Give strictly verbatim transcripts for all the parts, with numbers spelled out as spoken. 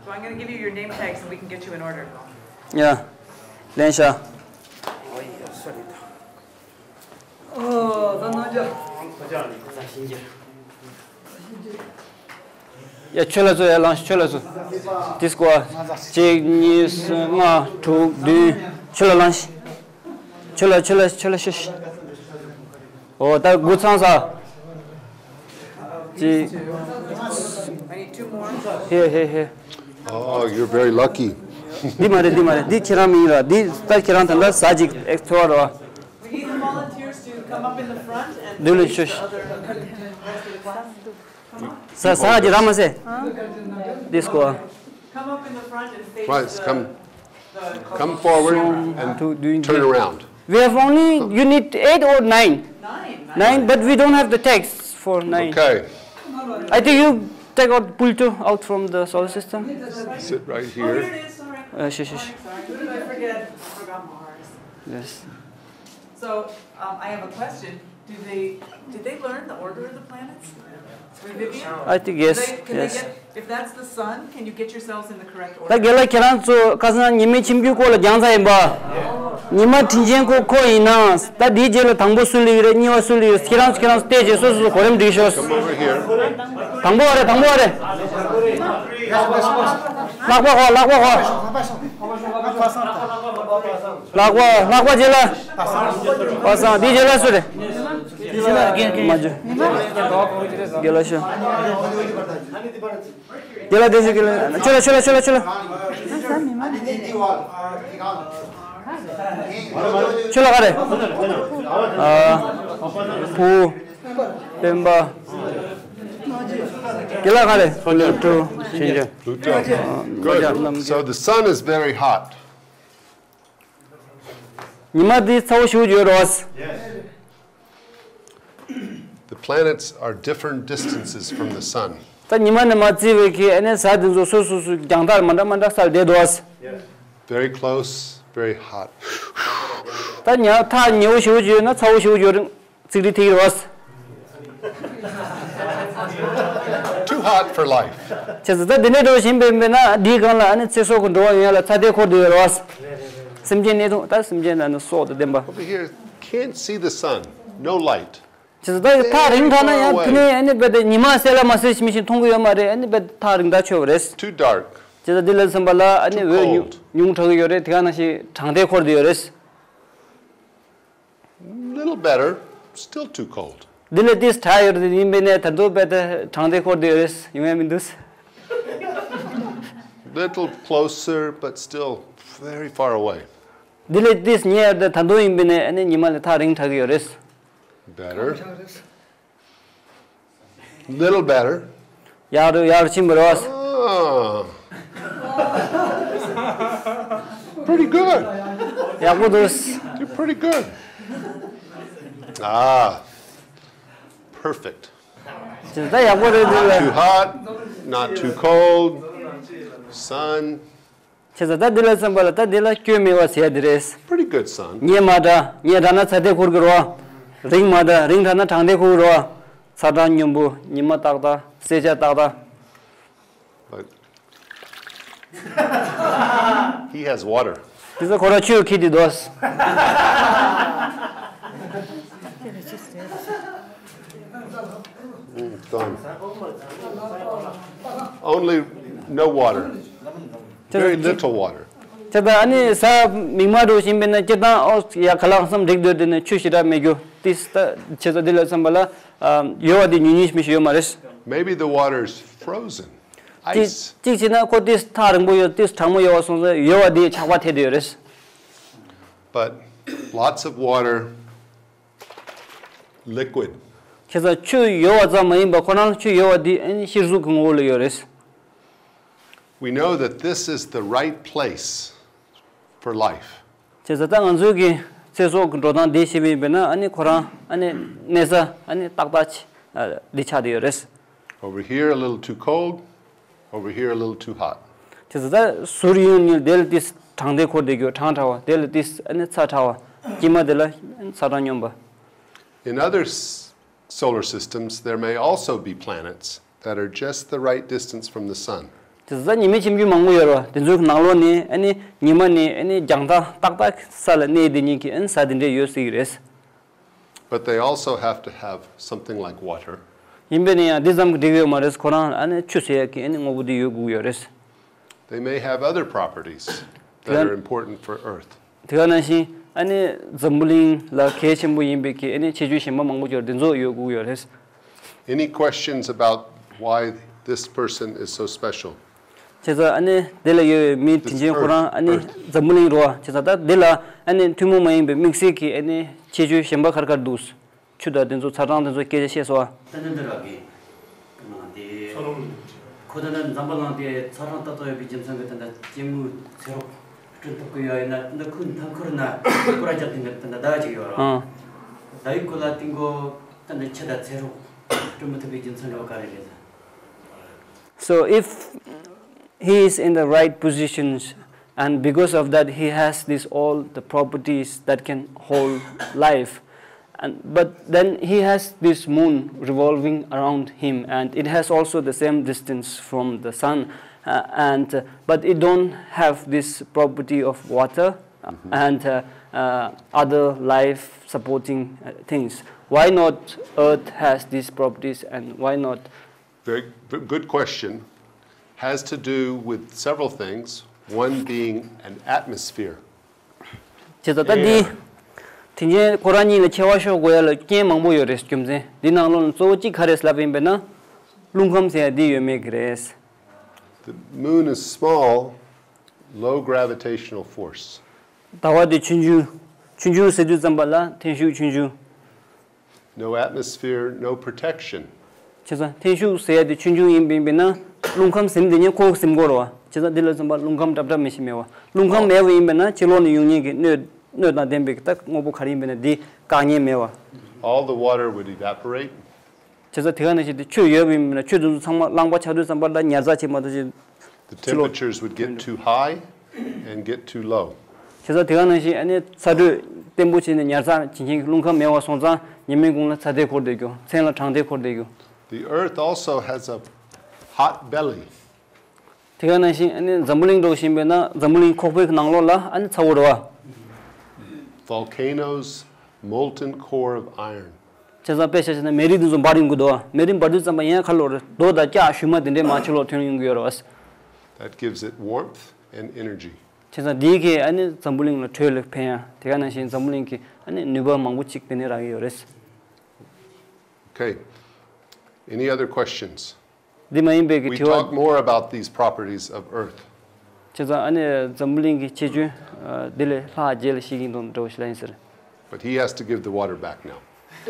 So I'm going to give you your name tags and we can get you in order. Yeah. ལེན་ཤ། ཨོ་ད་ནང་ཇ། ཡ་ཁྱོད་ལ་ཚོ་ཡ་ལངས་ཤིག་ཁྱོད་ལ་ཚོ། དེ་སྐོར། གཅིག་གཉིས་གསུམ་ལྔ་དྲུག་བདུན། ཁྱོད་ལ་ལངས་ཤིག་ཁྱོད་ལ་ཁྱོད་ལ་ཁྱོད་ལ་ཤོད་ཤིག་ཨོ་ད་དགུ་ཚང་ས། གཅིག་ཧེ་ཧེ་ཧེ། Oh, you're very lucky. འདི་མ་རེད་འདི་མ་རེད། འདི་ཁྱེད་རང་མིང་ར། འདི་ད་ཁྱེད་རང་ད་ལྟ་ཟ་ཅིག་ཨེག་ཚོར་བ་ར། We need the volunteers to come up in the front and འདི་ལ་ཤོད་ཤིག་ས་ས་ཅིག་ར་མ་ཟེ། འདི་སྐོར། Come up in the front and face Right, the, come, the come forward and turn around. We have only, you need eight or nine? Nine. Nine, but we don't have the tags for nine. Okay. I think you take out pulto out from the solar system. Sit right here. Oh, here it is, sorry. Uh, sure, sure, sure. Sorry, sorry. Who did I forget? I forgot Mars. Yes. So, um, I have a question. Do they, did they learn the order of the planets? Through Vivian? I think yes, Can they, can they yes. Get, if that's the sun, can you get yourselves in the correct ད་order? རྒན་ལགས་ཁྱེད་རང་ཚོ་ཁ་སང་ཉི་མའི་ཁྱིམ་རྒྱུད་སྐོར་ལ་སྦྱངས་ཚར་ཡིན་པ། ཉི་མ་དྲིན་ཅན་ཁོ་ཁོ་ཡིན་ན། ད་འདིའི་རྗེས་ལ་དང་པོ་སུ་ལ་ཡོད་རེད། གཉིས་པ་སུ་ལ་ཡོད། ཁྱེད་རང་ཚོ་ཁྱེད་རང་ཚོ་བལྟས་རྗེས་སོ་སོ་སོ་གོ་རིམ་སྒྲིག་ཤོག Come over here. དང་པོ་བ་རེད། དང་པོ་བ་རེད། ལྷག་པ་ཧོ། ལྷག་པ་ཧོ། ལྷག་པ། ལྷག་པ་རྗེ་ལ། པ་སངས། འདི་རྗེ་ལ་སུ་རེད། མ་འཇུ། རྒན་ལགས་ཤོད། རྒན་ལགས་བསྡད་ཤོག་རྒན་ལགས། ཆོ་ལ་ཆོ་ལ་ཆོ་ལ་ཆོ་ལ། ཆོ་ལ་ག་རེད། ཨ། བུ། སྤེན་པ། རྒན་ལགས་ག་རེད། ཕུ་ལུ་ཀྲུ། ཕུ་ལུ་ཀྲུ། Good. So the sun is very hot. ཉི་མ་འདི་ཚ་བོ་ཞེ་པོ་ཡོད་རེད་བ། The planets are different distances from the sun. ད་ཉི་མ་ནས་མར་བརྩིས་པའི་གི་ཨ་ནི་གཟའ་འདི་ཚོ་སོ་སོ་སོ་རྒྱང་ཐག་མ་འདྲ་མ་འདྲ་སར་བསྡད་འདུག་བ། Very close, very hot. ད་ཉ་ཐག་ཉེ་བོ་ཞེ་པོ་ཡོད་ན་ཚ་བོ་ཞེ་པོ་ཡོད་རེད། ཚིག་འདི་ཐིག་རེད་བ། Too hot for life. བྱས་ཙང་ད་འདི་འདྲ་འགྲོ་བཞིན་པའི་དཔེར་ན་འདིའི་སྒང་ལ་ཨ་ནི་ཚེ་སྲོག་གི་འགྲོ་བ་ཡོད་ཡ་ལ་ཚ་གདུང་འཁོར་བསྡད་ཡོད་རེད་བ། སེམས་ཅན་གནས་སྟངས་ད་སེམས་ཅན་ད་ནི་སྲོག་དང་ལྡན་པ། Over here, can't see the sun. No light. བྱས་ཙང་ད་ཐག་རིང་དྲགས་ན་ཡང་དེ་ནས་ཨ་ནི་རྦད་དེ་ཉི་མ་གསལ་ལ་མ་གསལ་ཞིག་མི་ཞིག་མཐོང་གི་ཡོད་མ་རེད། ཨ་ནི་རྦད་དེ་ཐག་རིང་དྲགས་ཆོད་པ་རེད། Too dark. བྱས་ཙང་འདི་ལ་སེམས་པ་ལ་ཨ་ནི་འོད་ཉུང་ཉུང་དྲགས་ཀྱི་ཡོད་རེད། དེ་ག་ནང་བཞིན་གྲང་དེ་འཁོར་བསྡད་ཡོད་རེད། Little better, still too cold. འདི་ལས་ཏིས་དྲག་ཡོད་རེད། ཡིན་པས་ནས་ད་དུང་རྦད་དེ་གྲང་དེ་འཁོར་བསྡད་ཡོད་རེད། ཡོང་ཡ་མི་འདུག Little closer, but still very far away. འདི་ལས་ཏིས་ཉེ་ཡོད་རེད། ད་དུང་ཡིན་པས་ནས་ཨ་ནི་ཉི་མ་ལས་ཐག་རིང་དྲགས་ཀྱི་ཡོད་རེད། Better. Little better. ཡག་རུ་ཡག་རུ་ཕྱིན་པ་རེད་བ། Ah. Pretty good. ཡག་པོ་འདུག You're pretty good. Ah. Perfect. ད་ཡག་པོ་རེད་འདུག Not too hot, not too cold. Sun. བྱས་ཙང་ད་འདི་ལ་བསམ་པ་ལ་ད་འདི་ལ་སྐྱོན་མེད་པ་ཟེར་ཡ་འདི་རེད། Pretty good, son. ཉེ་མ་དྲགས། ཉེ་དྲགས་ན་ཚ་དེ་འཁོར་གི་རོ། རིང་མ་དྲགས། རིང་དྲགས་ན་གྲང་དེ་འཁོར་གི་རོ། ཚ་གྲང་སྙོམས་པོ། ཉི་མ་ཏག་ཏག་སེར་ཆ་ཏག་ཏག But he has water. དེ་ཚོ་ཁོ་རང་ཆུ་ཁྱེར་དེ་འདུག Mm, done. Only no water. Very little water. བྱས་ཙང་ཨ་ནི་ས་མིག་དམར་འགྲོ་བཞིན་པས་ན་སྤྱིར་བཏང་ཨོ་ཡ་ག་ལ་བསམ་འགྲིག་འདོད་དེ་ནས་ཆུ་ཞེ་དྲག་མེད་རྒྱུ་ཏིས་ད་བྱས་ཙང་འདི་ལ་བསམ་པ་ལ་ཨ་ཡོལ་བ་དེ་ཉུང་ཉུང་ཞིག་མི་ཞིག་ཡོད་མ་རེད། Maybe the water is frozen. གཅིག Ice. གཅིག་བྱས་ན་ཁོ་ཏིས་ཐག་རིང་པོ་ཡོད་ཏིས་གྲང་མོ་ཡོད་པ་སོང་ཙང་ཡོལ་བ་དེ་ཆག་པ་ཐེབས་བསྡད་ཡོད་རེད། But lots of water, liquid. བྱས་ཙང་ཆུ་ཡོལ་བ་ཙམ་མ་ཡིན་པར་ཁོ་རང་ཆུ་ཡོལ་བ་འདི་ཨ་ནི་གཤེར་གཟུགས་ཀྱི་ངོ་བོ་ལ་ཡོད་རེད། We know that this is the right place for life. བྱས་ཙང་ད་ང་ཚོའི་གི་ཚེ་སྲོག་གི་འགྲོ་སྟངས་འདི་ཤེས་པ་ཡིན་པས་ན་ཨ་ནི་ཁོ་རང་ཨ་ནི་གནས་ས་ཨ་ནི་ཏག་ཏག་ཅིག་འདི་ཆགས་བསྡད་ཡོད་རེད། Over here a little too cold, over here a little too hot. བྱས་ཙང་ད་ཟུར་ཡོད་ནི་དེ་ལ་ཏིས་གྲང་དེ་འཁོར་བསྡད་རྒྱུ་གྲང་དྲགས་པ། དེ་ལ་ཏིས་ཨ་ནི་ཚ་དྲགས་པ། དཀྱིལ་མ་དེ་ལ་ཚ་གྲང་སྙོམས་པ། In other s- solar systems, there may also be planets that are just the right distance from the sun. དེ་ཚོ་ཉི་མའི་ཁྱིམ་རྒྱུད་མང་པོ་ཡོད་རེད་བ། དེ་ཚོའི་ནང་ལོགས་ནས་ཨ་ནི་ཉི་མ་ནས་ཨ་ནི་རྒྱང་ཐག་ཏག་ཏག་ས་ལ་གནས་དེ་ཉིད་ཀྱི་ཨ་ནི་ས་དེ་འདྲས་ཡོད་སྲིད་ཀྱི་རེད། But they also have to have something like water. ཡིན་པས་ན་ཡང་འདི་ཙམ་གྱིས་འགྲིག་ཡོད་མ་རེད། ཁོ་རང་ཨ་ནི་ཆུ་ཟེར་ཡག་གི་ཨ་ནི་དངོས་པོ་འདི་ཡོད་དགོས་ཡོད་རེད། They may have other properties that are important for Earth. དེ་ག་ནང་བཞིན་ཨ་ནི་འཛམ་བུ་གླིང་ལ་གལ་ཆེན་པོ་ཡིན་པའི་གི་ཨ་ནི་ཁྱད་ཆོས་གཞན་པ་མང་པོ་ཅིག་འདི་ཚོ་ཡོད་དགོས་ཡོད་རེད། Any questions about why this person is so special? བྱས་ཙང་ཨ་ནི་དེ་ལ་ཡོད་པའི་མི་དྲིན་ཅན་ཁོ་རང་ཨ་ནི་འཛམ་བུ་གླིང་རེད་བ། བྱས་ཙང་ད་དེ་ལ་ཨ་ནི་ཐུན་མོང་མ་ཡིན་པའི་དམིགས་བསལ་གྱི་ཨ་ནི་ཁྱད་ཆོས་གཞན་པ་ག་རེ་ག་རེ་འདུག་ཆུ་དང་དེ་ཚོ་ཚ་གྲང་དེ་ཚོ་སྐད་ཆ་བཤད་སོང་ཨ། ད་ནི་འདི་རག་གི་ནང་དེ་ཁོ་ད་ལྟ་འཛམ་བུ་གླིང་དེ་ཚ་གྲང་ཏག་ཏག་ཡོད་པའི་རྒྱུ་མཚན་གྱིས་ད་ལྟ་སྐྱེ་དངོས་ཚེ་སྲོག་བསྐྲུན་ཐུབ་ཀྱི་ཡོད་ཡིན་ན། ད་ལྟ་ཁོའི་མཐའ་འཁོར་ན་སྐོར་ར་རྒྱག་དུས་ད་ལྟ་ཟླ་བ་གཅིག་ཡོད་རེད། ཨང་། ཟླ་བའི་སྐོར་ལ་དེ་མགོ་ད་ལྟ་ཆུ་དང་ཚེ་སྲོག་བསྐྲུན་མི་ཐུབ་པའི་རྒྱུ་མཚན་འདྲ་བ་ག་རེ་རེད། So if he is in the right positions, and because of that he has this all the properties that can hold life, and but then he has this moon revolving around him, and it has also the same distance from the sun, uh, and uh, but it don't have this property of water, uh, and uh, uh, other life supporting uh, things. Why not earth has these properties, and why not? Very v- good question. Has to do with several things, one being an atmosphere. བྱས་ཙང་ད་འདི་དེ་རྗེས་ཁོ་རང་གཉིས་ལ་ཁྱད་པར་ཤོར་དགོས་ཡ་ལ་རྐྱེན་མང་པོ་ཡོད་རེད། རྒྱུ་མཚན་འདི་ནང་ལོགས་ནས་གཙོ་བོ་གཅིག་ག་རེ་ལབ་ཡིན་པས་ན། རླུང་ཁམས་ཟེར་ཡ་འདི་ཡོད་མེད་ཀྱི་རེད། The moon is small, low gravitational force. ཟླ་བ་དེ་ཆུང་ཆུང་། ཆུང་ཆུང་ཟེར་དུས་ཙམ་པ་ལ་འཐེན་ཤུགས་ཆུང་ཆུང་། No atmosphere, no protection. བྱས་ཙང་འཐེན་ཤུགས་ཟེར་ཡ་དེ་ཆུང་ཆུང་ཡིན་པ་ཡིན་པས་ན། རླུང་ཁམས་ཟིན་དེ་ཉིད་ཁོ་ཟིན་དགོས་རེད་བ། བྱས་ཙང་འདི་ལ་མཚོན་པ་རླུང་ཁམས་སྲབ་སྲབ་མི་ཞིག་མེད་བ། རླུང་ཁམས་མེད་པ་ཡིན་པས་ན་ཕྱི་ལོགས་ནས་ཡོང་མཁན་གྱི་སྣོད་སྣོད་དང་ལྡན་པའི་ད་དངོས་པོ་ག་རེ་ཡིན་པས་ན་འདི་བཀག་ཉེན་མེད་བ། All the water would evaporate. བྱས་ཙང་དེ་ག་ནང་བཞིན་དེ་ཆུ་ཡོད་པ་ཡིན་པས་ན་ཆུ་དེ་ཚོ་ཚང་མ་རླངས་པ་ཆགས་དུས་ཙམ་པ་ལ་ཉར་ཚགས་བྱེད་མ་ཐུབ་ཅིང་། The temperatures would get too high and get too low. བྱས་ཙང་དེ་ག་ནང་བཞིན་ཨ་ནི་ཚ་དྲོད་བརྟན་པོ་བྱས་ནས་ཉར་ཚགས་བྱེད་མཁན་གྱི་རླུང་ཁམས་མེད་པ་སོང་ཙང་ཉི་མའི་གུང་ལ་ཚ་དྲོད་འཁོར་བསྡད་རྒྱུ། མཚན་ལ་གྲང་དྲོད་འཁོར་བསྡད་རྒྱུ། The earth also has a hot belly. དེ་ག་ནང་བཞིན་ཨ་ནི་འཛམ་བུ་གླིང་འདྲ་བོ་ཞིག་ཡིན་པས་ན་འཛམ་བུ་གླིང་ཁོག་པའི་ནང་ལོགས་ལ་ཨ་ནི་ཚ་བོ་རེད་བ། Volcanoes, molten core of iron. བྱས་ཙང་དཔེ་ཆ་བྱས་ན་མེ་རི་འདི་ཚོ་འབར་ཡོང་གི་འདུག་མེ་རི་འབར་དུས་ཙམ་པ་ཡང་ཁ་ལོ་རེད། རྡོ་དང་ལྕགས་ཞུན་མ་དེ་འདྲས་མར་ཕྱི་ལོགས་ཐོན་ཡོང་གི་ཡོད་རེད་བ། That gives it warmth and energy. བྱས་ཙང་འདིའི་གིས་ཨ་ནི་འཛམ་བུ་གླིང་ལ་དྲོད་ལ་ཕན་ཡ། དེ་ག་ནང་བཞིན་འཛམ་བུ་གླིང་གི་ཨ་ནི་ནུས་པ་མང་པོ་ཅིག་དེ་ནས་རག་གི་ཡོད་རེད། Okay. Any other questions? འདི་མ་ཡིན་པའི་གི་We དྲི་བ། Talk more about these properties of Earth. བྱས་ཙང་ཨ་ནི་འཛམ་བུ་གླིང་གི་ཁྱད་ཆོས་འདི་ལས་ལྷག་རྗེས་ལ་ཤེས་ཀྱིན་འདུག་འདྲ་བོ་ཞིག་ལ་ཡིན་ཟེར། But he has to give the water back now.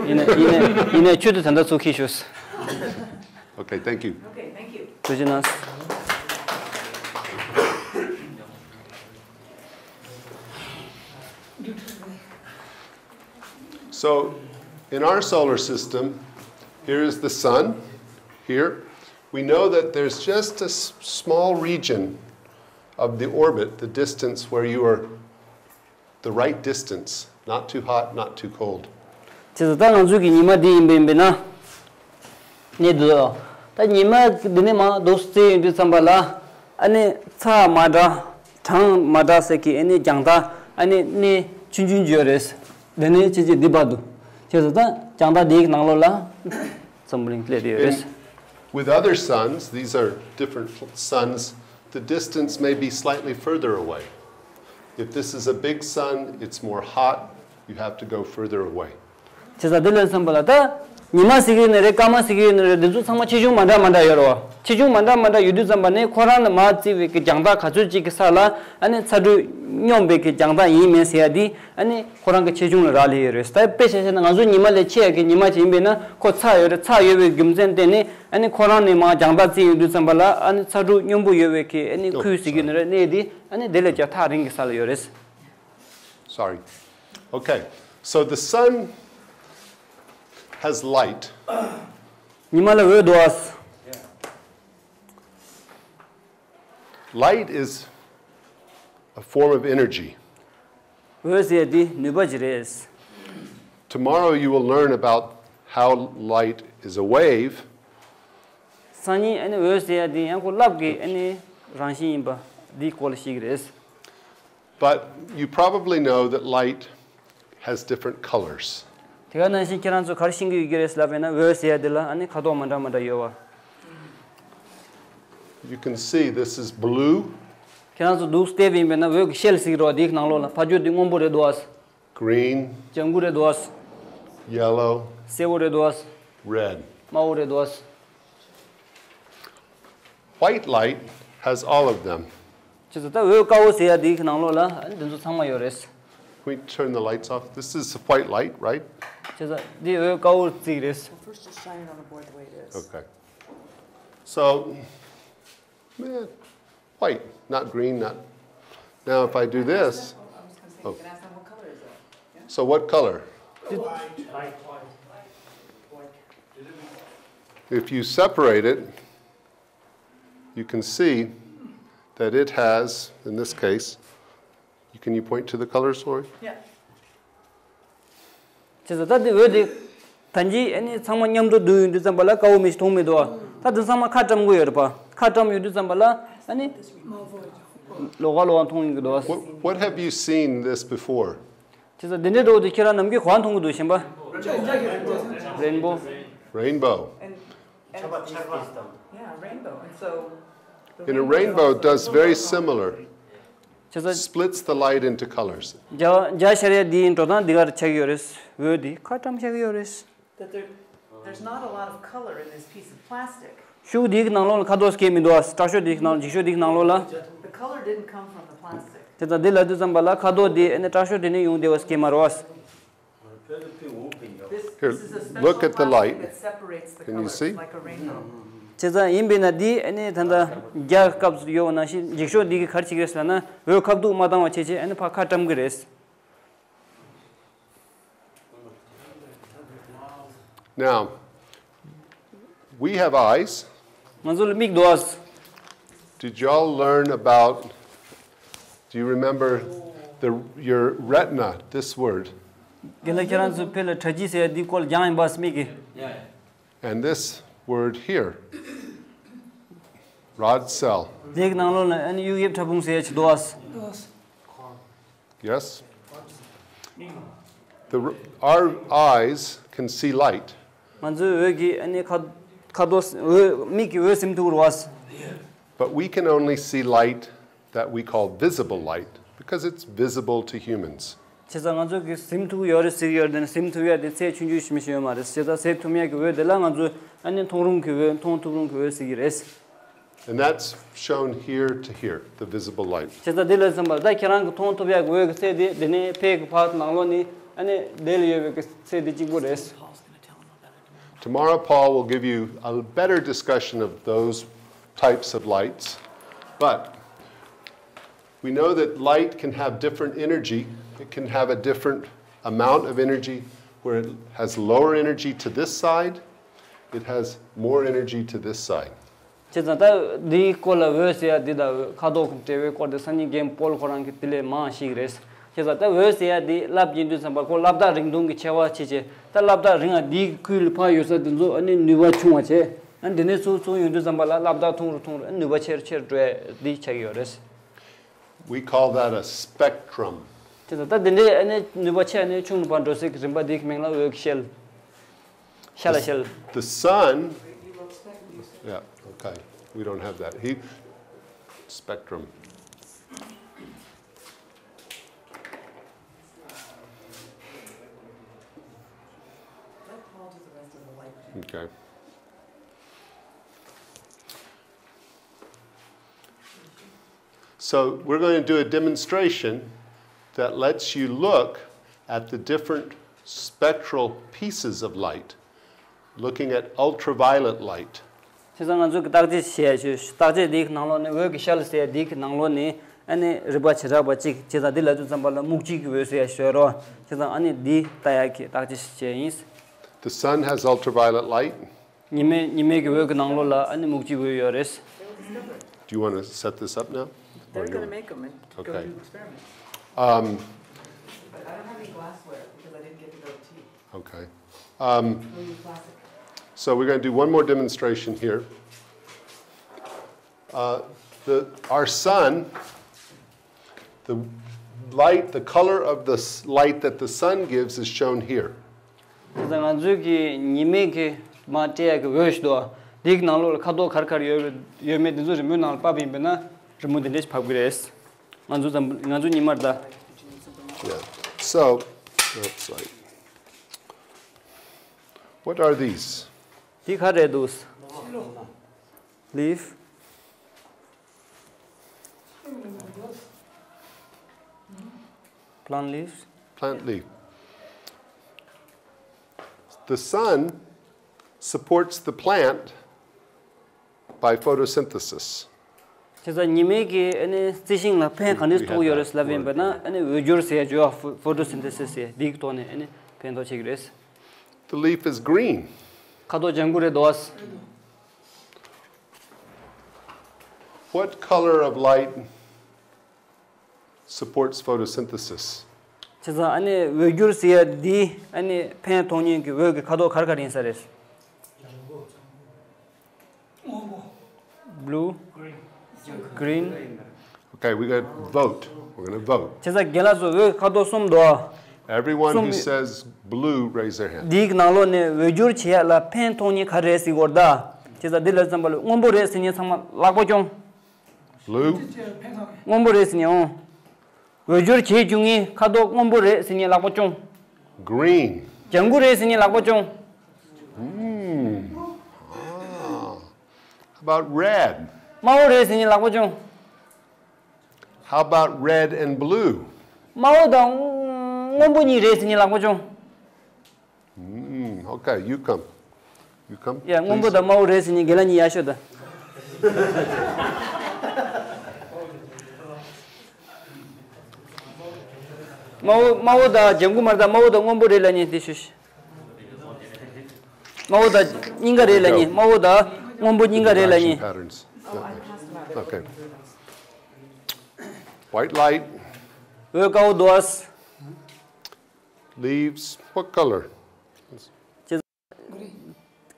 ཡིན་ནའི་ཡིན་ནའི་ཡིན་ནའི་ཆུ་དེ་ད་ལྟ་ཚུར་འཁྱེར་ཤོག Okay, thank you. Okay, thank you. ཐུགས་རྗེ་གནང་། So, in our solar system, here is the sun, here. We know that there's just a s- small region of the orbit, the distance where you are the right distance, not too hot, not too cold. བྱས་ཙང་ད་ང་ཚོའི་གི་ཉི་མ་འདི་ཡིན་པ་ཡིན་པས་ན། གནས་འདུག་ད་ཉི་མ་འདི་ནས་མར་འདུག་བརྩིས་ཡོང་དུས་ཙམ་པ་ལ། ཨ་ནི་ཚ་མ་འདྲ། གྲང་མ་འདྲ་ཟེར་གི་ཨ་ནི་རྒྱང་ཐག་ཨ་ནི་གནས་ཆུང་ཆུང་ཅིག་ཡོད་རེད། འདི་ནས་ཕྱིན་ཆད་འདི་བར་དུ། བྱས་ཙང་ད་རྒྱང་ཐག་འདིའི་ནང་ལོགས་ལ་འཛམ་བུ་གླིང་སླེབས་བསྡད་ཡོད་རེད། In- with other suns, these are different suns, the distance may be slightly further away. If this is a big sun, it's more hot, you have to go further away. བྱས་ཙང་འདི་ལ་མཚོན་པ་ལ་ད་ཉི་མ་ཟེར་གྱི་ཡོད་ནི་རེད། སྐར་མ་ཟེར་གྱི་ཡོད་ནི་རེད། འདི་ཚོ་ཚང་མ་ཆེ་ཆུང་མ་འདྲ་མ་འདྲ་ཡོད་རེད་བ། ཆེ་ཆུང་མ་འདྲ་མ་འདྲ་ཡོད་དུས་ཙམ་པ་ནས་ཁོ་རང་ནས་མར་བརྩིས་པའི་གི་རྒྱང་ཐག་ག་ཚོད་ཅིག་གི་ས་ལ་ཨ་ནི་ཚ་དྲོད་སྙོམས་པའི་གི་རྒྱང་ཐག་ཡིན་མིན་ཟེར་ཡ་འདི་ཨ་ནི་ཁོ་རང་གི་ཆེ་ཆུང་ལ་རག་ལས་ཡོད་རེད། ད་དཔེ་ཆ་བཞག་ན་ང་ཚོ་ཉི་མ་ལས་ཆེ་ཡ་གི་ཉི་མ་ཅིག་ཡིན་པས་ན་ཁོ་ཚ་ཡོད་རེད། ཚ་ཡོད་པའི་རྒྱུ་མཚན་བརྟེན་ནས་ཨ་ནི་ཁོ་རང་ནས་མར་རྒྱང་ཐག་བརྩིས་ཡོང་དུས་ཙམ་པ་ལ་ཨ་ནི་ཚ་དྲོད་སྙོམས་པོ་ཡོད་པའི་གི་ཨ་ནི Oh, ཁུལ་ཟེར་གྱི་ཡོད་ནི་རེད། གནས་འདི་ཨ་ནི་དེ་ལས་ཀྱང་ཐག་རིང་གི་ས་ལ་ཡོད་རེད། Sorry. Okay. So the sun has light. ཉི་མ་ལ་འོད་འདུག་ཨ། Light is a form of energy. འོད་ཟེར་ཡ་འདི་ནུས་པ་ཅིག་རེད། Tomorrow you will learn about how light is a wave. སང་ཉིན་ཨ་ནི་འོད་ཟེར་ཡ་འདི་ཡང་ཁོ་རླབས་ཀྱི་ཨ་ནི་ རང་བཞིན་ཡིན་པ་འདིའི་སྐོར་ལ་ཤེས་ཀྱི་རེད། But you probably know that light has different colors. དེ་ག་ནང་བཞིན་ཁྱེད་རང་ཚོ་ག་རེ་ཤེས་ཀྱི་ཡོད་ཀྱི་རེད་ལབ་པས་ན། འོད་ཟེར་ཡ་དེ་ལ་ཨ་ནི་ཁ་དོག་མ་འདྲ་མ་འདྲ་ཡོད་པ། You can see this is blue. ཁྱེད་རང་ཚོ་འདུག་བལྟས་པ་ཡིན་པས་ན་འོད་ཀྱི་ཤེལ་ཟེར་གྱི་རེད་པ། འདིའི་ནང་ལོགས་ལ་ཕར་ཕྱོགས་འདི་སྔོན་པོ་རེད་འདུག་ཨ། Green, ལྗང་གུ་རེད་འདུག་ཨ། Yellow, སེར་པོ་རེད་འདུག་ཨ། Red. དམར་པོ་རེད་འདུག་ཨ། White light has all of them. བྱས་ཙང་ད་འོད་དཀར་པོ་ཟེར་ཡ་འདིའི་ནང་ལོགས་ལ་ཨ་ནི་འདི་ཚོ་ཚང་མ་ཡོད་རེད། Can we turn the lights off? This is white light, right? བྱས་ཙང་འདི་འོད་དཀར་པོ་བརྩི་གི་རེད། Well, first just shine it on the board the way it is. Okay. So, man, white, not green, not. Now, if I do this, oh, I was gonna say, you can ask them what color is it? Yeah? So, what color? If you separate it, you can see that it has, in this case, you, can you point to the colors, Lori? Yeah. བྱས་ཙང་ད་འདི་འོད་འདི་ད་གིན་ཨ་ནི་ཚང་མ་མཉམ་དུ་བསྡུས་ཡོང་དུས་ཙམ་པ་ལ་དཀར་པོ་མི་ཞིག་མཐོང་མི་འདུག་པ། ད་འདི་ཚང་མ་ཁ་བཀྲམ་གྱི་ཡོད་རེད་པ། ཁ་བཀྲམ་ཡོང་དུས་ཙམ་པ་ལ་ཨ་ནི་ལོགས་ཀ་ལོགས་ཀ་མཐོང་ཡོང་གི་འདུག་པ། What, what have you seen this before? བྱས་ཙང་འདི་འདྲའི་འདྲ་པོ་དེ་ཁྱེད་རང་ནམ་རྒྱུན་ག་པར་མཐོང་གི་འདུག་གཞན་པ། Rainbow. Rainbow. And, and, yeah, rainbow. And so the In a rainbow, rainbow does very similar. བྱས་ཙང་། Splits the light into colors. འཇའ་འཇའ་ཤར་ཡ་འདིའི་འགྲོ་སྟངས་འདི་གར་ཆགས་ཀྱི་ཡོད་རེད། འོད་འདི་ཁ་བཀྲམ་ཆགས་ཀྱི་ཡོད་རེད། That there, there's not a lot of color in this piece of plastic. ཤོག་བུ་འདིའི་ནང་ལོགས་ལ་ཁ་དོག་སྐྱེས་མི་འདུག་ཨ། སྐྲ་ཤོག་འདིའི་ནང་འགྱིག་ཤོག་འདིའི་ནང་ལོགས་ལ། The color didn't come from the plastic. དེ་ལྟར་འདི་ལབ་དུས་ཙམ་པ་ལ་ཁ་དོག་འདི་ཨ་ནི་སྐྲ་ཤོག་དེ་ནས་ཡོང་བསྡད་པ་སྐྱེས་མ་རེད་པ། This, Here, this is a special look at the plastic light. That separates the colors, like a rainbow. བྱས་ཙང་ཡིན་པས་ན་འདི་ཨ་ནི་ད་ལྟ་རྒྱག་སྐབས་སུ་ཡོད་པ་ནང་བཞིན་འགྱིག་ཤོག་འདི་གིས་ག་རེ་བྱེད་ཀྱི་རེད་ཟེར་ན་འོད་ཁ་ཐུག་མ་བཏང་བ་བྱས་བྱས་ཨ་ནི་ཕར་ཁ་བཀྲམ་གྱི་རེད། Now, we have eyes. ང་ཚོ་ལ་མིག་འདུག་ཨ། Did y'all learn about, do you remember the, your retina, this word? རྒན་ལགས་ཁྱེད་རང་ཚོ་དཔེ་ལ་གྲ་སྒྲིག་ཟེར་ཡ་འདི་སྐོར་ལ་སྦྱངས་ཡིན་པ་མིག་གི། And this word here, rod cell. འདིའི་ནང་ལོགས་ལ་ཨ་ནི་གཡུག་ཡིབ་ཕྲ་ཕུང་ཟེར་ཡ་ཅིག་འདུག་ཨ། Yes? The, our eyes can see light. ང་ཚོའི་འོད་ཀྱིས་ཨ་ནི་ཁ་ཁ་དོག་འོད་མིག་གིས་འོད་ཟིན་ཐུབ་རེད་པ། But we can only see light that we call visible light because it's visible to humans. བྱས་ཙང་ང་ཚོ་གིས་ཟིན་ཐུབ་ཡོད་རེད་ཟེར་གྱི་ཡོད་རེད་དེ་ནི་ཟིན་ཐུབ་ཡ་དེ་ཚད་ཆུང་ཆུང་ཞིག་མི་ཞིག་ཡོད་མ་རེད། བྱས་ཙང་ཟིན་ཐུབ་ཡ་གི་འོད་དེ་ལ་ང་ཚོས་ཨ་ནི་མཐོང་རུང་གི་འོད་མཐོང་ཐུབ་རུང་གི་འོད་ཟེར་གྱི་རེད། And that's shown here to here, the visible light. བྱས་ཙང་འདི་ལ་མཚོན་པར་ད་ཁྱེད་རང་གི་མཐོང་ཐུབ་ཡག་གི་འོད་ཀྱི་ཚད་དེ་འདི་ནས་ཕའི་གི་ཕར་ནང་ལོགས་ནས་ཨ་ནི་དེ་ལ་ཡོད་པའི་གི་ཚད་དེ་གཅིག་པོ་རེད། Tomorrow, Paul will give you a better discussion of those types of lights. But we know that light can have different energy. It can have a different amount of energy where it has lower energy to this side, it has more energy to this side. བྱས་ཙང་ད་འདིའི་སྐོར་ལ་འོད་ཟེར་ཡ་འདི་དང་ཁ་དོག་གི་འབྲེལ་བའི་སྐོར་དེ་སང་ཉིན་རྒན་པོལ་ཁོ་རང་གིས་དེ་ལས་མང་ཞིག་རེད། བྱས་ཙང་ད་འོད་ཟེར་ཡ་འདི་ལབ་ཀྱིན་དུས་ཙམ་པ་ཁོ་སླབ་སྟངས་རིང་ཐུང་གི་ཆེ་བ་ཆེ་ཆེ། ད་སླབ་སྟངས་རིང་བ་འདིའི་ཁུལ་ལ་ཕར་ཡོད་ས་དེ་ཚོ་ཨ་ནི་ནུས་པ་ཆུང་བ་བྱས། ཨ་ནི་དེ་ནས་ཚུར་ཚུར་ཡོང་དུས་ཙམ་པ་ལ་སླབ་སྟངས་ཐུང་རུ་ཐུང་རུ་ཨ་ནི་ནུས་པ་ཆེ་རུ་ཆེ་རུ་འགྲོ་ཡ་འདི་ཆགས་ཀྱི་ཡོད་རེད། We call that a spectrum. དེ་ད་ལྟ་འདི་འདྲའི་ཨ་ནི་ནུས་པ་ཆེ་ནས་ཆུང་དུ་ཕར་འགྲོ་སའི་གི་རིམ་པ་འདིའི་གི་མིང་ལ་འོད་ཀྱི་ཤེལ། ཤ་ལ་ཤེལ། The sun. Yeah, okay. We don't have that. He, spectrum. Okay. So we're going to do a demonstration that lets you look at the different spectral pieces of light, looking at ultraviolet light. བྱས་ཙང་ང་ཚོས་ཀྱི་བརྟག་དཔྱད་བྱས་ཞུ། བརྟག་དཔྱད་འདིའི་ནང་ལོགས་ནས་འོད་ཀྱི་ཤ་ལ་ཟེར་ཡ་འདིའི་ནང་ལོགས་ནས་ཨ་ནི་རིག་པ་བྱེ་བྲག་པ་གཅིག་བྱས་ཙང་འདི་ལབ་དུས་ཙམ་པ་ལ་སྨུག་ལྕིབས་ཀྱི་འོད་ཟེར་ཡ་ཞིག་ཡོད་རེད། བྱས་ཙང་ཨ་ནི་འདི་ལྟ་ཡ་གི་བརྟག་དཔྱད་ཞིག་བྱས་ཡིན། The sun has ultraviolet light. ཉི་མའི་ཉི་མའི་གི་འོད་ཀྱི་ནང་ལོགས་ལ་ཨ་ནི་སྨུག་ལྕིབས་འོད་ཡོད་རེད། Do you want to set this up now? Or They're you going to want- make them and go Okay. do experiments. Um, But I don't have any glassware because I didn't get to go to tea. Okay. Um, We'll use plastic. So we're going to do one more demonstration here. Uh, The, our sun, the light, the color of the s- light that the sun gives is shown here. དེ་ཚོ་ང་ཚོའི་གི་ཉི་མའི་གི་མ་སྤྲད་ཡག་གི་འོད་ཞིག་འདུག་དེའི་ནང་ལོགས་ལ་ཁ་དོག་ག་རེ་ག་རེ་ཡོད་ཡོད་མེད་དེ་ཚོ་རི་མོའི་ནང་ལ་ཕབ་ཡིན་པས་ན་རི་མོ་དེ་འདྲས་ཕབ་གི་རེད། ང་ཚོ་ཙམ་ང་ཚོ་ཉི་མར་ད། Yeah. So, oops, sorry. What are these? དེ་ག་རེ་འདུག Leaf. Plant leaves. Plant leaf. The sun supports the plant by photosynthesis. བྱས་ཙང་ཉི་མའི་གི་ཨ་ནི་རྩི་ཤིང་ལ་ཕན་ག་འདྲས་ཐོགས་ཡོད་རེད་ལབ་ཡིན་པ་ན་ཨ་ནི་འོད་སྦྱོར་ཟེར་ཡ་བརྗོད་ཡ་photosynthesis ཟེར་འདིའི་ཐོག་ནས་ཨ་ནི་ཕན་ཐོགས་བྱེད་ཀྱི་རེད། The leaf is green. ཁ་དོག་ལྗང་གུ་རེད་དོ། What color of light supports photosynthesis? བྱས་ཙང་ཨ་ནི་འོད་སྦྱོར་ཟེར་ཡ་འདི་ཨ་ནི་ཕན་ཐོགས་མཁན་གྱི་འོད་ཀྱི་ཁ་དོག་ག་རེ་ག་རེ་ཡིན་ས་རེད། Blue, green. Okay, we got vote. We're going to vote. བྱས་ཙང་རྒན་ལགས་ཚོ་འོད་ཁ་དོག་གསུམ་འདུག Everyone who says blue, raise their hand. འདིའི་ནང་ལོགས་ནས་འོད་སྦྱོར་བྱེད་ཡ་ལ་ཕན་ཐོགས་མཁན་ག་རེ་རེད་ཟེར་གྱི་ཡོད་རེད་ད། བྱས་ཙང་འདི་ལ་བསམ་པ་ལ་སྔོན་པོ་རེད་ཟེར་མཁན་ཚང་མ་ལག་པ་སྐྱོང་། Blue, སྔོན་པོ་རེད་ཟེར་མཁན་འོང་། འོད་སྦྱོར་བྱེད་བཅུག་མཁན་ཁ་དོག་སྔོན་པོ་རེད་ཟེར་མཁན་ལག་པ་སྐྱོང་། green. ལྗང་གུ་རེད་ཟེར་མཁན་ལག་པ་སྐྱོང་། Hmm. Ah. How about red? དམར་པོ་རེད་ཟེར་མཁན་ལག་པ་སྐྱོང་། How about red and blue? དམར་པོ་དང་སྔོན་པོ་གཉིས་རེད་ཟེར་མཁན་ལག་པ་སྐྱོང་། Mm, okay, you come. You come. ཡ། སྔོན་པོ་དང་དམར་པོ་རེད་ཟེར་མཁན་རྒན་ལགས་གཉིས་ཡར་ཤོག་ད། དམར་པོ་དམར་པོ་དང་ལྗང་གུ་མ་རེད་ད། དམར་པོ་དང་སྔོན་པོ་རེད་ལབ་མཁན་དེ་ཤོད་ཤིག་དམར་པོ་དང་གཉིས་ཀ་རེད་ལབ་མཁན། དམར་པོ་དང་སྔོན་པོ་གཉིས་ཀ་རེད་ལབ་མཁན། Patterns. Okay. White light. འོད་དཀར་པོ་འདུག Leaves. What color?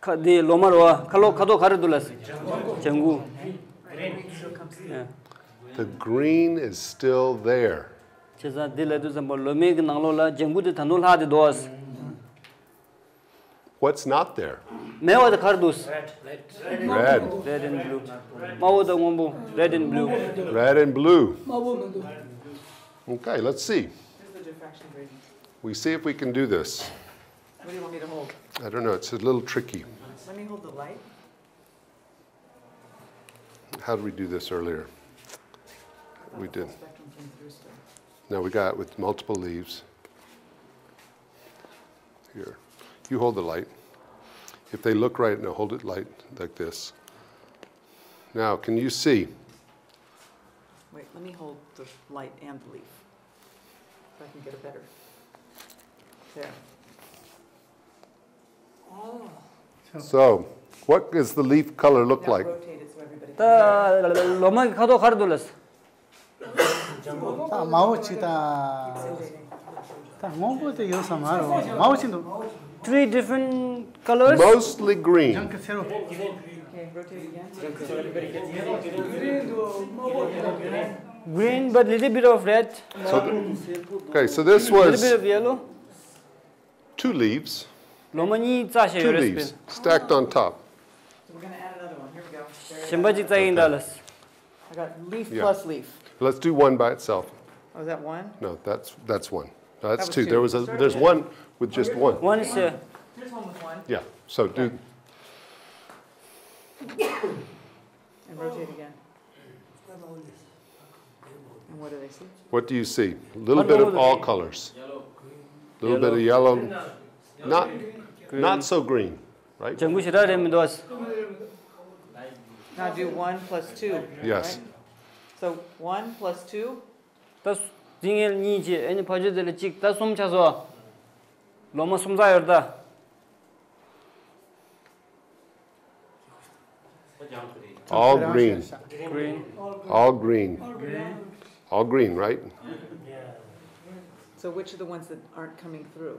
ཁ་འདི་ལོ་མ་རོ་ཁ་ལོ་ཁ་དོག་ག་རེ་འདུག་ལ། ལྗང་གུ། ཡ། The green is still there. བྱས་ཙང་འདི་ལ་དུས་ཙམ་པ་ལོ་མའི་གི་ནང་ལོགས་ལ་ལྗང་གུ་དེ་ད་དུང་ལྷག་དེ་འདུག What's not there? མེད་པ་དེ་ག་རེ་འདུག Red. Red and blue. དམར་པོ་དང་སྔོན་པོ། Red and blue. Red and blue. Okay, let's see. We see if we can do this. What do you want me to hold? I don't know, it's a little tricky. Let me hold the light. How did we do this earlier? We did. Spectrum came through still. Now we got with multiple leaves. Here. You hold the light. If they look right, now hold it light like this. Now, can you see? Wait, let me hold the light and the leaf. So I can get a better. There. So, what does the leaf color look Now like? Rotate it so everybody. ད་ལོ་མ་གི་ཁ་དོག་ག་རེ་འདུག་ལ། ད་དམར་པོ་གཅིག་དང་། ད་སྔོན་པོ་དེ་ཡོད་ས་མ་རེད། དམར་པོ་གཅིག་འདུག Three different colors. Mostly green. ལྗང་གུ་སེར་པོ། Okay, rotate again. Green but little bit of red. So, okay, so this Little bit was of yellow. Two leaves, ལོ་མ་གཉིས་བཙའ་བྱས་two ཡོད་རེད་leaves པས། Stacked on top. So we're gonna add another one. Here we go. There you གཞན་go. པ་གཅིག་བཙའ་ཡིན་ད་ལ། I got leaf Yeah. plus leaf. Let's do one by itself. Oh, is that one? No, that's that's one. No, that's That was two. two. There was a there's one with just one. One is uh, Here's one with one. Yeah. So do And rotate again. And what do they see? What do you see? A little bit of all colors. A little bit of yellow. Not not so green, right? ལྗང་གུ་ཞེ་དྲག་རེད་མི་འདུག Now do one plus two. Yes. Right? So one plus two. ད་འདི་ངས་གཉིས་བྱས་ཨ་ནི་ཕ་ཆོས་དེ་ལ་གཅིག་ད་གསུམ་ཆགས་སོང་། ལོ་མ་གསུམ་བཙའ་ཡོད་ད། All green. Green. All green. All green, right? So which are the ones that aren't coming through?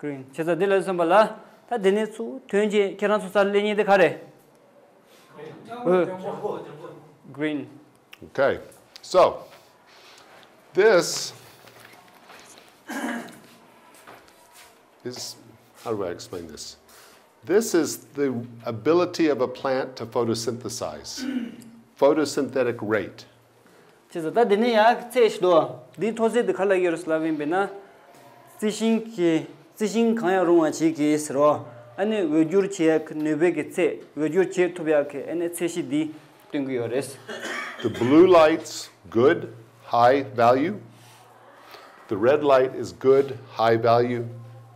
Green. བྱས་ཙང་འདི་ལ་བསམ་པ་ལ་ད་འདི་ནས་ཚུར་ཐོན་རྗེས་ཁྱེད་རང་ཚོ་རྩར་སླེབས་མཁན་དེ་ག་རེད། འོ། Green. Okay, so this is, how do I explain this? This is the ability of a plant to photosynthesize, photosynthetic rate. བྱས་ཙང་ད་འདི་ནས་ཡང་ཚད་ཞིག་འདུག་འདིའི་མཐོ་ཚད་འདི་ག་ལ་ཡོད་རེད་ལབ་ཡིན་པས་ན། རྩི་ཤིང་གི་རྩི་ཤིང་གང་ཡང་རུང་བ་ཞིག་གིས་ཟེར་རོ། ཨ་ནི་འོད་སྦྱོར་བྱེད་ཡག་གི་ནུས་པའི་གི་ཚད། འོད་སྦྱོར་བྱེད་ཐུབ་ཡག་གི་ཨ་ནི་ཚད་གཞི་འདི་སྟོན་གྱི་ཡོད་རེད། The blue light's good, high value. The red light is good, high value.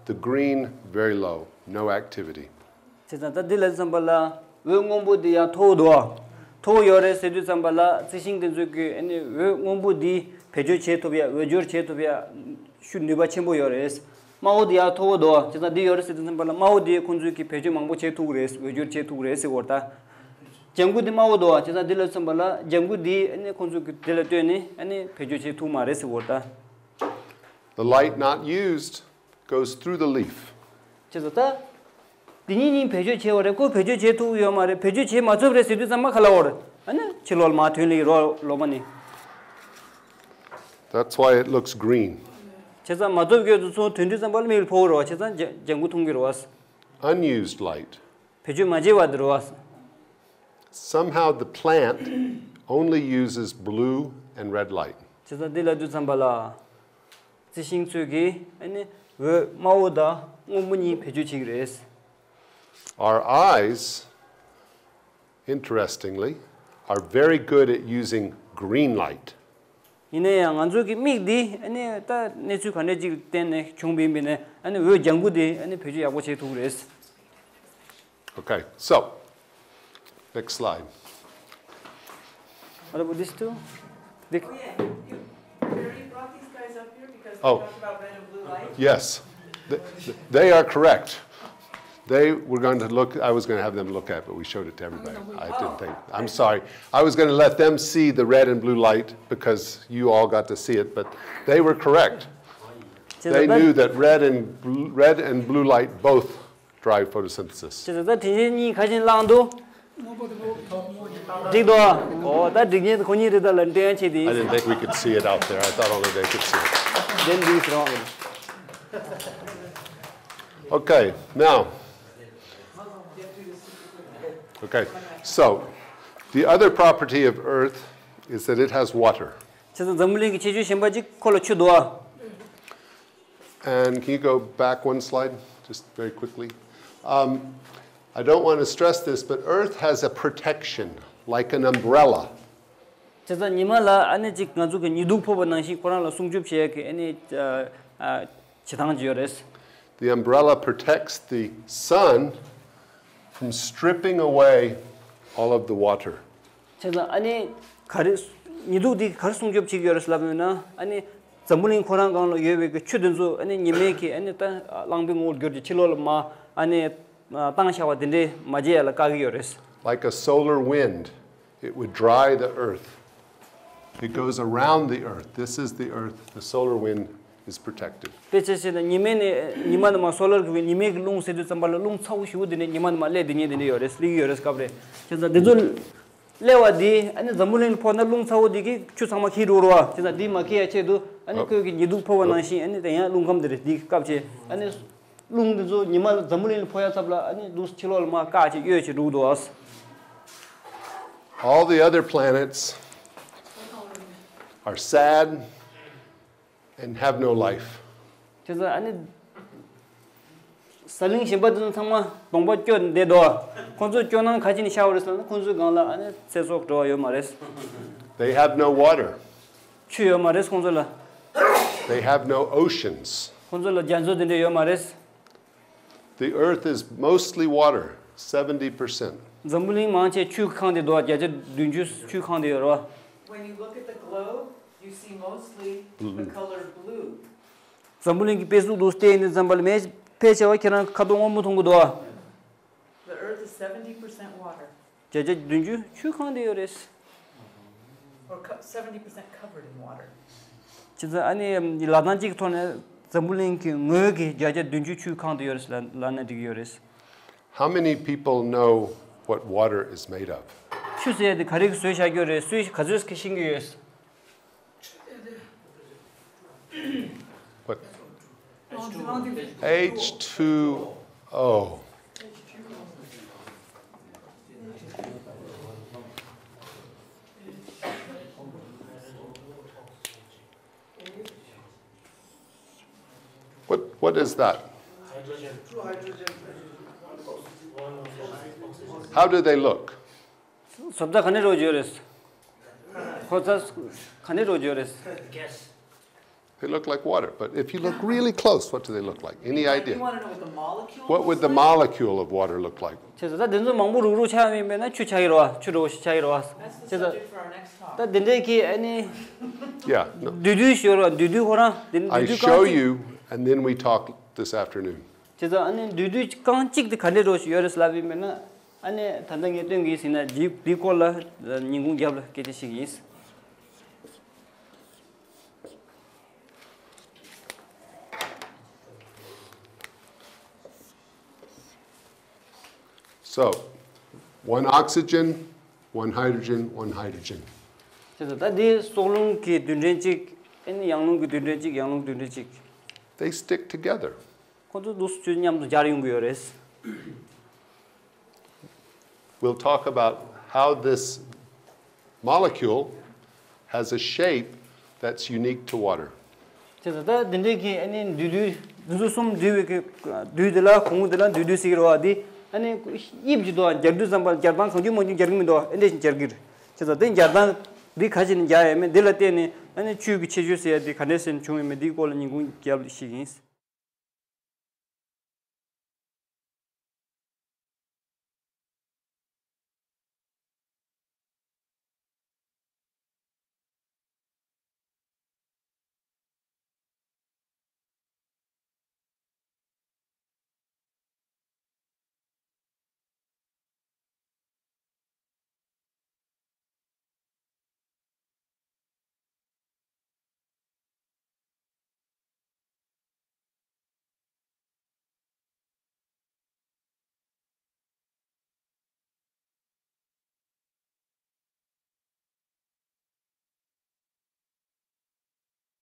The green, very low, no activity. བྱས་ཙང་ད་འདི་ལ་ཙམ་པ་ལ་འོད་སྔོན་པོ་འདི་ཡང་མཐོ་བོ་འདུག་མཐོ་བོ་ཡོད་རེད་ཟེར་དུས་ཙམ་པ་ལ་རྩི་ཤིང་འདི་ཚོས་ཀྱི་ཨ་ནི་འོད་སྔོན་པོ་འདི་བེད་སྤྱོད་བྱེད་ཐུབ་ཡ། འོད་སྦྱོར་བྱེད་ཐུབ་ཡ་ཤུགས་ནུས་པ་ཆེན་པོ་ཡོད་རེད། དམར་པོ་འདི་ཡང་མཐོ་བོ་འདུག་བྱས་ཙང་འདི་ཡོད་རེད་ཟེར་དུས་ཙམ་པ་ལ་དམར་པོ་འདི་ཁོང་ཚོས་ཀྱི་བེད་སྤྱོད་མང་པོ་བྱེད་ཐུབ་ཀྱི་རེད། འོད་སྦྱོར་བྱེད་ཐུབ་ཀྱི་རེད་ཟེར་བ་རེད་ད། ལྗང་གུ་འདི་དམར་པོ་འདུག་བྱས་ཙང་འདི་ལ་ཙམ་པ་ལ་ལྗང་གུ་འདི་ཨ་ནི་ཁོང་ཚོས་ཀྱི་འདི་ལ་ལྟོས་ནས་ཨ་ནི་བེད་སྤྱོད་བྱེད་ཐུབ་མ་རེད་ཟེར་བ་རེད་ད། The light not used goes through the leaf. བྱས་ཙང་ད། འདི་གཉིས་གཉིས་བེད་སྤྱོད་བྱས་པ་རེད། ཁོ་བེད་སྤྱོད་བྱེད་ཐུབ་ཡོད་མ་རེད། བེད་སྤྱོད་བྱེད་མ་ཐུབ་རེད་ཟེར་དུས་ཙམ་པ་ག་ལ་འོར། ཨ་ནི་ཕྱི་ལོགས་ལ་མར་ཐོན་ལེ་རོ་ལོ་མ་ནི། That's why it looks green. བྱས་ཙང་མ་ཐུབ་ཡོད་དུ་ཚོ་ཐོན་དུས་ཙམ་པ་ལ་མིག་ལ་ཕོག་རོ། བྱས་ཙང་ལྗ- ལྗང་གུ་མཐོང་གི་རོ། Unused light. བེད་སྤྱོད་མ་བྱས་པ་འདི་རོ། Somehow the plant only uses blue and red light. བྱས་ཙང་འདི་ལ་དུས་ཙམ་པ་ལ། རྩི་ཤིང་ཚོས་ཀྱིས་ཨ་ནི་འོད་དམར་པོ་དང་སྔོན་པོ་གཉིས་བེད་སྤྱོད་བྱེད་ཀྱི་རེད། Our eyes, interestingly, are very good at using green light. ཡིན་ན་ཡང་ང་ཚོ་གི་མིག་འདི་ཨ་ནི་ད་གནས་ཚུལ་ག་འདྲ་ཅིག་བརྟེན་ནས་བྱུང་བ་ཡིན་པས་ན་ཨ་ནི་འོད་ལྗང་གུ་འདི་ཨ་ནི་བེད་སྤྱོད་ཡག་པོ་བྱེད་ཐུབ་ཀྱི་རེད། Okay, so, next slide. What about these two? Big. Oh, yeah. You, Barry brought these guys up here because they Oh. talked about red and blue light. Yes, th- th- they are correct. They were going to look, I was going to have them look at it, but we showed it to everybody. I didn't think, I'm sorry. I was going to let them see the red and blue light because you all got to see it, but they were correct. བྱས་ཙང་They ད- knew that red and blue, red and blue light both drive photosynthesis. བྱས་ཙང་ད་དྲིན་ཅན་གཉིས་ཁ་ཆེམས་བླངས་འདུག་འགྲིག་འདུག་ཨོ་ད་འགྲིག་མཁན་ཁོ་གཉིས་རེད། ད་ལ་འདྲེན་བྱས་ཏེ། I didn't think we could see it out there. I thought only they could see it. Then this wrong. Okay, now. Okay, so the other property of Earth is that it has water. བྱས་ཙང་འཛམ་བུ་གླིང་གི་ཁྱད་ཆོས་གཞན་པ་གཅིག་ཁོ་ལ་ཆུ་འདུག And can you go back one slide, just very quickly? Um, I don't want to stress this, but Earth has a protection, like an umbrella. བྱས་ཙང་ཉི་མ་ལ་ཨ་ནི་གཅིག་ང་ཚོ་གི་ཉི་གདུགས་ཕོག་པ་ནང་བཞིན་ཁོ་རང་ལ་སྲུང་སྐྱོབ་བྱེད་ཡག་གི་ཨ་ནི་ཨ་ཨ་བྱེད་སྟངས་ཅིག་ཡོད་རེད། The umbrella protects the sun from stripping away all of the water. བྱས་ཙང་ཨ་ནི་ག་རེ་ཉི་གདུགས་འདི་ག་རེ་སྲུང་སྐྱོབ་བྱེད་ཀྱི་ཡོད་རེད་ལབ་ཡོད་ན། ཨ་ནི་འཛམ་བུ་གླིང་ཁོ་རང་སྒང་ལ་ཡོད་པའི་གི་ཆུ་འདི་ཚོ་ཨ་ནི་ཉི་མས་གི་ཨ་ནི་ད་རླངས་པའི་ངོ་བོར་གྱུར་ཏེ་ཕྱི་ལོགས་ལ་མར་ཨ་ནི་བཏང་བཞག་པ་འདི་འདྲས་མ་བྱེད་ཡ་ལ་བཀག་གི་ཡོད་རེད། Like a solar wind, it would dry the earth. It goes around the earth. This is the earth. The solar wind is protected. དཔེ་ཆ་བཤད་ན་ཉི་མ་ནས་ཉི་མ་ནས་མར་སོ་ལར་གི་ཉི་མའི་གི་རླུང་ཟེར་དུས་ཙམ་པ་ལ་རླུང་ཚ་བོ་ཞེ་པོ་དེ་ནས་ཉི་མ་ནས་མར་སླེབས་དེ་ཉིན་དེ་འདྲ་ཡོད་རེད། སླེབས་ཀྱི་ཡོད་རེད་སྐབས་རེ། བྱས་ཙང་དེ་ཚོ་སླེབས་པ་དེ་ཨ་ནི་འཛམ་བུ་གླིང་ལ་ཕོག་ན་རླུང་ཚ་བོ་དེ་གིས་ཆུ་ཚང་མ་འཁྱེར་འགྲོ་རེད་བ། བྱས་ཙང་དེ་མ་འཁྱེར་ཡ་ཆེད་དུ་ཨ་ནི་ཁོས་ཀྱི་ཉི་གདུགས་ཕོག་པ་ནང་བཞིན་ཨ་ནི་དེ་ཡང་རླུང་ཁམས་དེ་རེད། དེ་སྐབས་ཆེ་ཨ་ནི་རླུང་དེ་ཚོ་ཉི་མ་འཛམ་བུ་གླིང་ལ་ཕོག་ཡ་ཚབ་ལ་ཨ་ནི་འདུག་ཕྱི་ལོགས་ལ་མར་བཀག་བྱས་གཡོལ་བྱས་འགྲོ་གི་འདུག་བ། All the other planets are sad and have no life. དེ་ཚོ་ཨ་ནི་ཟ་ལིང་གཞན་པ་དེ་ཚོ་ཚང་མ་གདོང་པ་སྐྱོ་བསྡད་འདུག་ཁོང་ཚོ་སྐྱོ་སྣང་ག་ཅི་ནས་ཤར་བ་རེད་ཟེར་ན་ཁོང་ཚོའི་སྒང་ལ་ཨ་ནི་ཚེ་སྲོག་འགྲོ་བ་ཡོད་མ་རེད། They have no water. ཆུ་ཡོད་མ་རེད་ཁོང་ཚོ་ལ། They have no oceans. ཁོང་ཚོ་ལ་རྒྱ་མཚོ་དེ་འདྲ་ཡོད་མ་རེད། The earth is mostly water, seventy percent. འཛམ་བུ་གླིང་མང་ཆེ་ཆུས་ཁེངས་ཏེ་འདུག་བརྒྱ་ཆ་བདུན་ཅུ་ཆུས་ཁེངས་ཏེ་ཡོད་རེད་བ། When you look at the globe, you see mostly the color blue. འཛམ་བུ་གླིང་གི་དཔེ་གཟུགས་འདུག་བལྟས་ནས་ཙམ་པ་ལ་མེད་ཕལ་ཆེ་བ་ཁྱེད་རང་ཁ་དོག་སྔོན་མོ་མཐོང་གི་འདུག་བ། The earth is seventy percent water, བརྒྱ་ཆ་བདུན་ཅུ་ཆུས་ཁེངས་ཏེ་ཡོད་རེད། or co- seventy percent covered in water. བྱས་ཙང་ཨ་ནི་ལབ་སྟངས་གཅིག་གི་ཐོག་ནས་འཛམ་བུ་གླིང་གི་ངོས་ཀྱི་བརྒྱ་ཆ་བདུན་ཅུ་ཆུས་ཁེངས་ཏེ་ཡོད་རེད་ལབ་ལབ་ན་འགྲིག་གི་ཡོད་རེད། How many people know what water is made of? ཆུ་ཟེར་ཡ་དེ་ག་རེ་གི་བཟོས་བཞག་རྒྱུ་རེད། སུས་ག་ཚོད་ཀྱིས་ཤེས་ཀྱི་ཡོད། What? H two O. What, what is that? How do they look? བཟོ་ལྟ་ག་འདྲ་འདྲ་བོ་ཅིག་ཡོད་རེད། ཁོ་ཚ་ག་འདྲ་འདྲ་བོ་ཅིག་ཡོད་རེད། They look like water, but if you look really close, what do they look like? Any idea? You want to know what the molecule What would the molecule of water look like? བྱས་ཙང་ད་དེ་ཚོ་མང་པོ་རུག་རུག་ཆགས་ཡོད་པ་ཡིན་ན་ཆུ་ཆགས་ཀྱི་རེད་བ། ཆུ་འདྲ་བོ་ཞིག་ཆགས་ཀྱི་རེད་བ། That's the བྱས་ཙང་། Subject for our next talk. ད་དེ་འདྲའི་གི་ཨ་ནི། Yeah, no. བསྡུས་བསྡུས་ཤིག་ཡོད་རེད་བ། བསྡུས་བསྡུས་ཁོ་རང་དེ་འདྲ། I བསྡུས་བསྡུས་རྐང་show གཅིག you, and then we talk this afternoon. བྱས་ཙང་ཨ་ནི་བསྡུས་བསྡུས་རྐང་གཅིག་དེ་ག་འདྲ་འདྲ་བོ་ཞིག་ཡོད་རེད་ལབ་པ་ཡིན་ན། ཨ་ནི་ད་ལྟ་ངས་སྟོན་གྱི་ཡིན་ཟེར་ན་འདི་འདིའི་སྐོར་ལ་ཉིན་གུང་རྒྱབ་ལ་སྐད་ཆ་བཤད་ཀྱི་ཡིན། So, one oxygen, one hydrogen, one hydrogen. བྱས་ཙང་ད་འདི་སྲོག་རླུང་གི་རྡུལ་ཕྲན་གཅིག་ཨ་ནི་ཡང་རླུང་གི་རྡུལ་ཕྲན་གཅིག་ཡང་རླུང་རྡུལ་ཕྲན་གཅིག They stick together. ཁོ་ཚོ་འདུག་སེ་མཉམ་དུ་སྦྱར་ཡོང་གི་ཡོད་རེད། We'll talk about how this molecule has a shape that's unique to water. བྱས་ཙང་ད་འདི་འདྲའི་གི་ཨ་ནི་རྡུལ་རྡུལ་འདི་ཚོ་གསུམ་འདུས་པའི་གི་རྡུལ་དེ་ལ་གོང་བུ་དེ་ལ་རྡུལ་རྡུལ་ཟེར་གྱི་རེད་བ། འདི་ཨ་ནི་དབྱིབས་ཀྱི་འདུག་སྦྱར་དུས་ཙམ་པ་སྦྱར་སྟངས་གང་བྱུང་མང་བྱུང་སྦྱར་གྱི་མི་འདུག་ཨ་འདྲས་ཤིག་སྦྱར་གྱི་རེད། བྱས་ཙང་དེ་སྦྱར་སྟངས་འདི་ག་ཅིག་ནས་སྦྱར་ཡོད་མེད་འདི་ལ་བལྟས་ནས་ཨ་ནི་ཆུ་གི་ཁྱད་ཆོས་ཟེར་ཡ་འདི་ག་འདྲས་ཟེར་ནས་བྱུང་ཡོད་མེད་འདིའི་སྐོར་ལ་ཉིན་གུང་རྒྱབ་ལ་བཤད་ཀྱི་ཡིན།